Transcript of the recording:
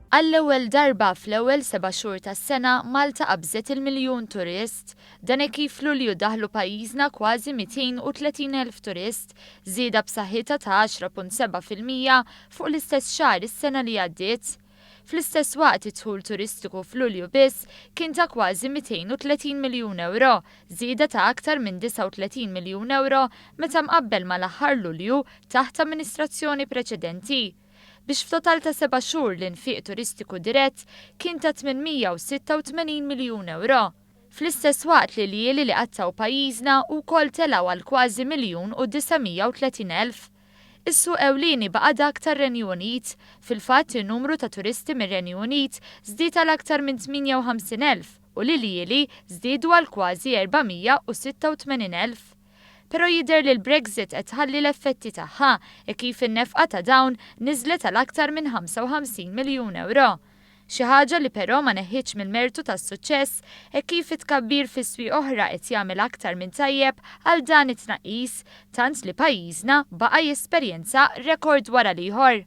Għall-ewwel darba fl-ewwel 7 xhur tas-sena, Malta qabżet il-miljun turist. Dan hekk kif f'Lulju daħlu pajjiżna kważi 230,000 turist, żieda b'saħħitha ta' 10.7% fuq l-istess xahar is-sena li għaddiet. Fl-istess waqt, id-dħul turistiku f'Lulju biss kien ta' kważi 230 miljun euro, żieda ta' aktar minn 39 miljun euro meta mqabbel mal-aħħar Lulju taħt amministrazzjoni preċedenti, biex f'total ta' 7 xhur l-infiq turistiku dirett kien ta' 886 miljun euro. Fl-istess waqt li ljieli li qattaw pajjiżna wkoll telgħu għal kważi 1,930,000. Is-suq ewlieni baqa' dak tar-Renju Unit. Fil-fatt, in-numru ta' turisti mir-Renju Unit żdied għal aktar minn 58,000 u l-iljieli żdiedu għal kważi 486,000. Però jidher li l-Brexit qed tħalli l-effetti tagħha e kif in-nefqa ta' dawn niżlet għal aktar minn 55 miljun euro. Xi ħaġa li però ma neħħitx mill-mertu tas-suċċess e kif it-tkabbir fi swieq oħra qed jagħmel aktar minn tajjeb għal dan it-tnaqqis, tant li pajjiżna baqa' jesperjenza rekord wara l-ieħor.